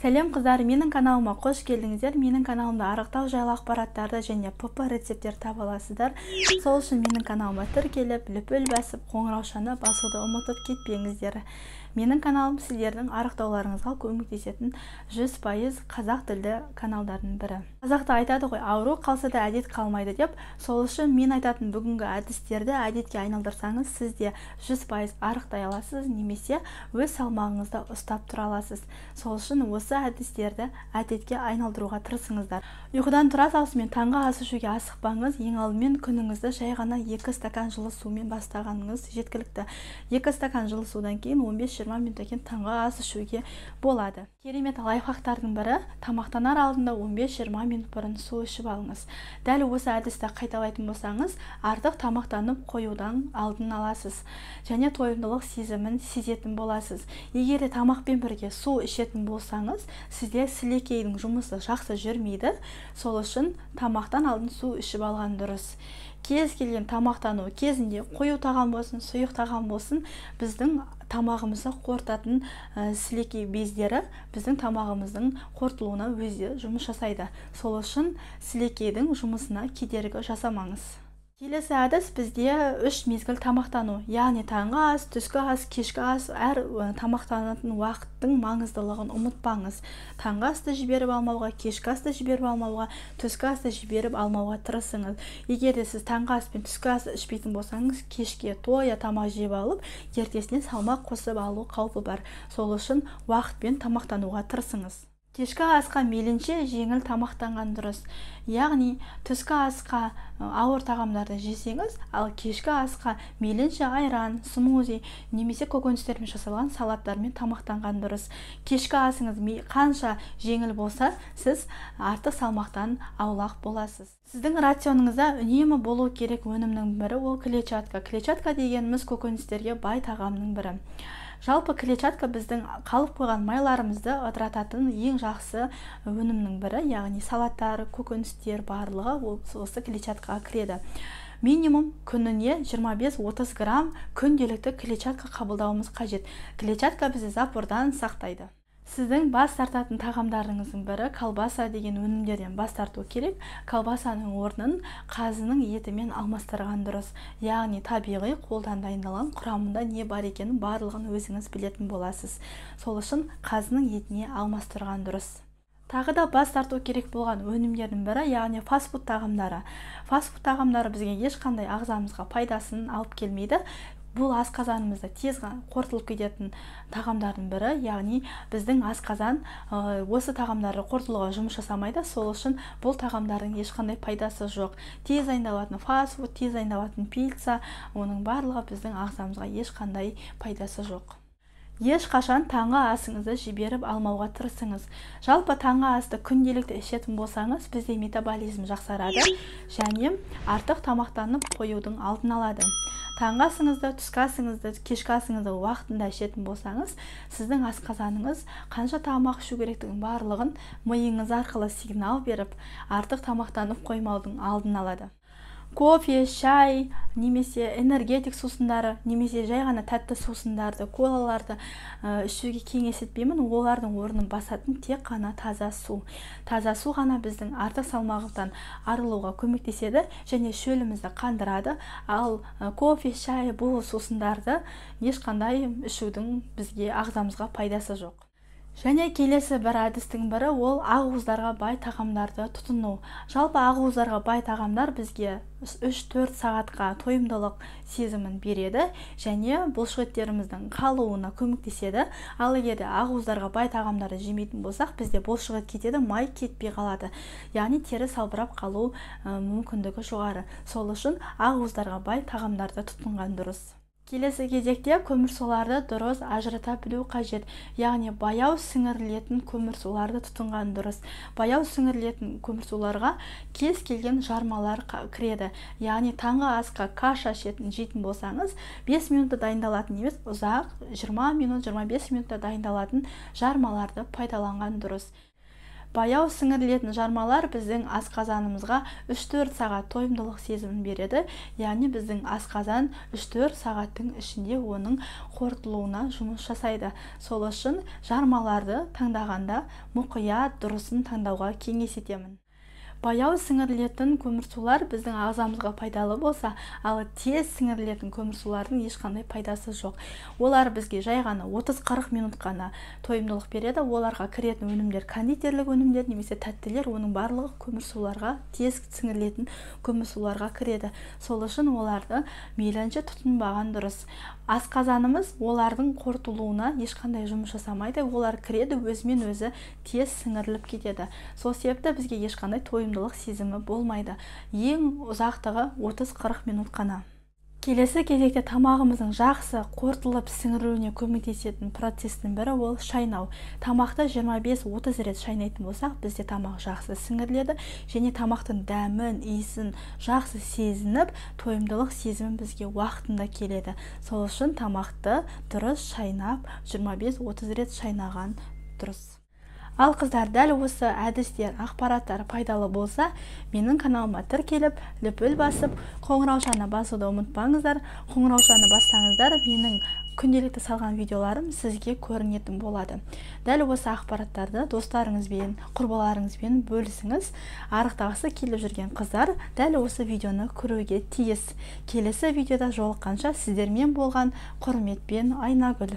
Сәлем қыздар, менің каналыма қош келдіңіздер. Менің каналымда арықтау жайлы ақпараттарды және ПП рецепттер таба аласыздар. Сол үшін менің каналыма тіркеліп, лүпіл басып, қоңыраушаны басуды ұмытып кетпеңіздер. Менің каналым сіздердің арықтауларыңызға көмектесетін 100% қазақ тілді каналдардың бірі. Қазақта айтады ғой, ауру қалса да әдет қалмайды деп. Сол үшін мен айтатын бүгінгі әдістерді әдетке айналдырсаңыз, сіз де 100% арықтай аласыз немесе өз салмағыңызды ұстап тұра аласыз. Сол үшін осы әдістерді әдетке айналдыруға тырысыңыздар. Ұйқыдан тұра салысымен таңғы ас ішуге асықпаңыз. Ең алдымен күніңізді жай ғана 2 стакан жылы сумен бастағаныңыз жеткілікті. 2 стакан жылы судан кейін 15-20 минуттан кейін таңғы ас ішуге болады. Керемет лайфхактардың бірі, тамақтанар алдында 15-20 минут бұрын су ішіп алыңыз. Дәл осы әдісті қайталайтын болсаңыз, артық тамақтанып қоюдан алдын аласыз және тойымдылық сезімін сезетін боласыз. Егер де тамақпен бірге су ішетін болсаңыз, сізде сілекейдің жұмысы жақсы жүрмейді. Сол үшін тамақтан алдын су ішіп алған дұрыс. Кез келген тамақтану кезінде қою тағам болсын, сұйық тағам болсын, біздің тамағымызды қорытатын сілекей бездері біздің тамағымыздың қорытылуына өздері жұмыс жасайды. Сол үшін сілекейдің жұмысына кедергі жасамаңыз. Келесі әдіс бізде 3 мезгіл тамақтану, яғни таңғы ас, түскі ас, кешкі ас. Әр тамақтанатын уақыттың маңыздылығын ұмытпаңыз. Таңғы асты жіберіп алмауға, кешкі асты жіберіп алмауға, түскі асты жіберіп алмауға тырысыңыз. Егер де сіз таңғы ас пен түскі асты ішпейтін болсаңыз, кешке тоя тамақ жеп алып, ертесіне салмақ қосып алу қаупі бар. Сол үшін уақытпен тамақтануға тырысыңыз. Кешкі асқа мейлінше жеңіл тамақтанған дұрыс. Яғни түскі асқа ауыр тағамдарды жесеңіз, ал кешкі асқа мейлінше айран, смузи немесе көкөністермен жасалған салаттармен тамақтанған дұрыс. Кешкі асыңыз қанша жеңіл болса, сіз артық салмақтан аулақ боласыз. Сіздің рационыңызда үнемі болу керек өнімнің бірі ол клетчатка. Клетчатка дегеніміз көкөністерге бай тағамның бірі. Жалпы клетчатка біздің қалып қойған майларымызды ыдырататын ең жақсы өнімнің бірі, яғни салаттар, көкөністер барлығы осы клетчаткаға кіреді. Минимум күніне 25-30 грамм күнделікті клетчатка қабылдауымыз қажет. Клетчатка бізді запордан сақтайды. Сіздің бас тартатын тағамдарыңыздың бірі колбаса деген өнімдерден бас тарту керек. Колбасаның орнын қазының етімен алмастырған дұрыс. Яғни табиғи қолдан дайындалған, құрамында не бар екенін барлығын өзіңіз білетін боласыз. Сол үшін қазының етіне алмастырған дұрыс. Тағы да бас тарту керек болған өнімдердің бірі, яғни фастфуд тағамдары. Фастфуд тағамдары бізге ешқандай ағзамызға пайдасын алып келмейді. Бұл асқазанымызда тез қорытылып кететін тағамдардың бірі, яғни біздің асқазан осы тағамдарды қорытылуға жұмыс жасамайды. Сол үшін бұл тағамдардың ешқандай пайдасы жоқ. Тез дайындалатын фастфуд, тез дайындалатын пицца, оның барлығы біздің ағзамызға ешқандай пайдасы жоқ. Ешқашан таңғы асыңызды жіберіп алмауға тырысыңыз. Жалпы таңғы асты күнделікті ішетін болсаңыз, бізде метаболизм жақсарады және артық тамақтанып қоюдың алдын алады. Таңғы асыңызды, түскі асыңызды, кешкі асыңызды уақытында ішетін болсаңыз, сіздің асқазаныңыз қанша тамақ ішу керектігін барлығын миыңыз арқылы сигнал беріп, артық тамақтанып қоймаудың алдын алады. Кофе, шай, немесе энергетик сусындары, немесе жай ғана тәтті сусындарды, колаларды ішуге кеңес етпеймін. Олардың орнын басатын тек қана таза су. Таза су ғана біздің артық салмақтан арылуға көмектеседі және шөлімізді қандырады. Ал кофе, шай, бұл сусындарды ешқандай ішудің бізге ағзамызға пайдасы жоқ. Және келесі бір әдістің бірі ол ақуыздарға бай тағамдарды тұтыну. Жалпы ақуыздарға бай тағамдар бізге 3-4 сағатқа тойымдылық сезімін береді және бұлшықеттеріміздің қалуына көмектеседі. Ал егер де ақуыздарға бай тағамдарды жемейтін болсақ, бізде бұлшықет кетеді, май кетпей қалады. Яғни тері салбырап қалу мүмкіндігі жоғары. Сол үшін ақуыздарға бай тағамдарды тұтынған дұрыс. Келесі кезекте көмірсуларды дұрыс ажырата білу қажет. Яғни баяу сіңірілетін көмірсуларды тұтынған дұрыс. Баяу сіңірілетін көмірсуларға кез келген жармалар кіреді. Яғни таңғы асқа каша жейтін болсаңыз, 5 минутта дайындалатын емес, ұзақ 20 минут, 25 минутта дайындалатын жармаларды пайдаланған дұрыс. Баяу сіңірілетін жармалар біздің асқазанымызға 3-4 сағат тойымдылық сезімін береді. Яғни біздің асқазан 3-4 сағаттың ішінде оның қорытылуына жұмыс жасайды. Сол үшін жармаларды таңдағанда мұқият дұрысын таңдауға кеңес етемін. Баяу сіңірілетін көмірсулар біздің ағзамызға пайдалы болса, ал тез сіңірілетін көмірсулардың ешқандай пайдасы жоқ. Олар бізге жай ғана 30-40 минут қана тойымдылық береді. Оларға кіретін өнімдер кондитерлік өнімдер немесе тәттілер, оның барлығы көмірсуларға, тез сіңірілетін көмірсуларға кіреді. Сол үшін оларды мейлінше тұтынбаған дұрыс. Асқазанымыз олардың қорытылуына ешқандай жұмыс жасамайды. Олар кіреді, өзімен өзі тез сіңіріліп кетеді. Сол себепті бізге ешқандай тойымдылық сезімі болмайды. Ең ұзақтығы 30-40 минут қана. Келесі кезекте тамағымыздың жақсы қорытылып сіңірілуіне көмектесетін процестің бірі ол шайнау. Тамақты 25-30 рет шайнайтын болсақ, бізде тамақ жақсы сіңіріледі және тамақтың дәмін, иісін жақсы сезініп, тойымдылық сезімі бізге уақытында келеді. Сол үшін тамақты дұрыс шайнап, 25-30 рет шайнаған дұрыс. Ал қыздар, дәл осы әдістер, ақпараттар пайдалы болса, менің каналыма тіркеліп, лүпіл басып, қоңыраушаны басуды ұмытпаңыздар. Қоңыраушаны бассаңыздар, менің күнделікті салған видеоларым сізге көрінетін болады. Дәл осы ақпараттарды достарыңызбен, құрбыларыңызбен бөлісіңіз. Арықтағысы келіп жүрген қыздар дәл осы видеоны көруге тиіс. Келесі видеода жолыққанша сіздермен болған құрметпен, Айнагүл.